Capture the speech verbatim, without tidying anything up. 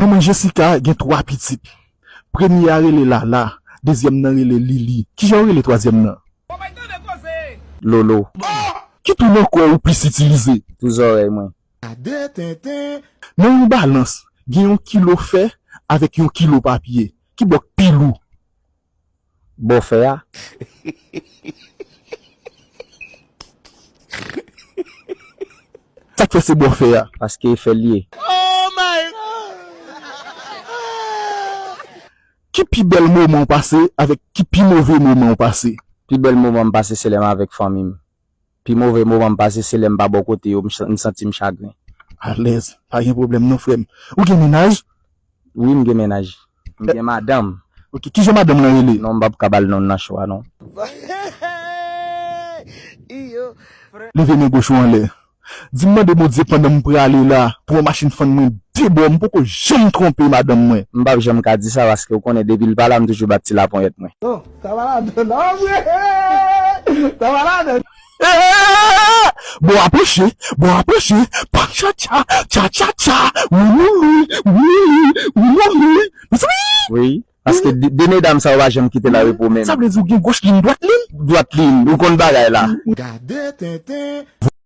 Manman Jessica gen twa pitit. Premye a rele Lala, dezyèm nan rele Lili. Kijan w rele twazyèm nan? Lolo. Ki tou nan kò w ou plis itilize? Tou zòrèy mwen. Nan yon balans, gen yon kilo fè avèk yon kilo papye. Ki bò k pi lou? Bò fè a. Sa k fè se bò fè a? Paske e fè l ye. Ki pi bèl moman w pase avèk ki pi move moman w pase? Pi bèl moman m pase se lè m avèk fanmi m. Pi move moman m pase se lè m pa bò kote yo, m ch- m santi m chagren. Alèz, pa gen pwoblèm non, frè m. Ou gen mennaj? Wi, m gen mennaj. M gen madanm. Ok, kijan madanm lan rele? Non, m p ap ka ba l non nan cho a non. Leve men goch ou anlè. Di m mande Bondye pandan m prale la pou yon machin fann mwen de bò, m poko janm twonpe madanm mwen. M p ap janm ka di sa paske ou konnen depi l pa la m toujou bat ti laponyèt mwen. Sa va ladan non vre. Sa va ladan. Bon apwoche, bon apwoche, pa tchatcha, tchatchatcha, wouloulou, wouloulou, wouloulou. Mezanmi! Wi, paske de, de medam sa yo pa janm kite l an repo menm. Sa vle di ou gen goch li, dwat li? Dwat li, ou konn bagay la. Gade tenten.